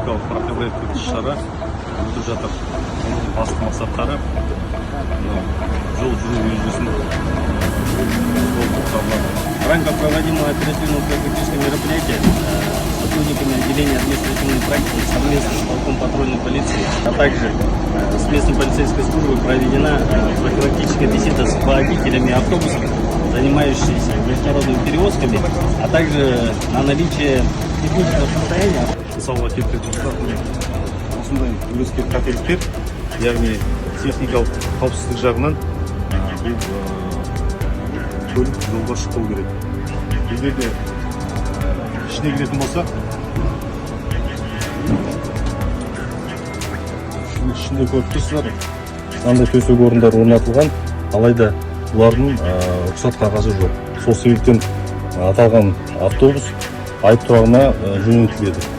Республикалық профилактикалық іс-шара өтіп жатыр. Оның басты мақсаттары мынау жол жүру ережесін болып табылады. В рамках проводимого оперативно-профилактического мероприятия сотрудниками отделения административной практики совместно с полком патрульной полиции, а также с местной полицейской службой проведена профилактическая беседа с водителями автобусов, занимающимися международными перевозками, а также на наличие технического состояния. Мысалға келтіретін болсақ, міне, осындай өрескел қателіктер, яғни техникалық қауіпсіздік жағынан бұл көлік жолға шықпау керек. Егер де ішіне кіретін болсақ, ішінде көріп тұрсыздар, мынандай төсек орындар орнатылған, алайда бұлардың рұқсат қағазы жоқ. Сол себептен аталған автобус айып тұрағына жөнелтіледі.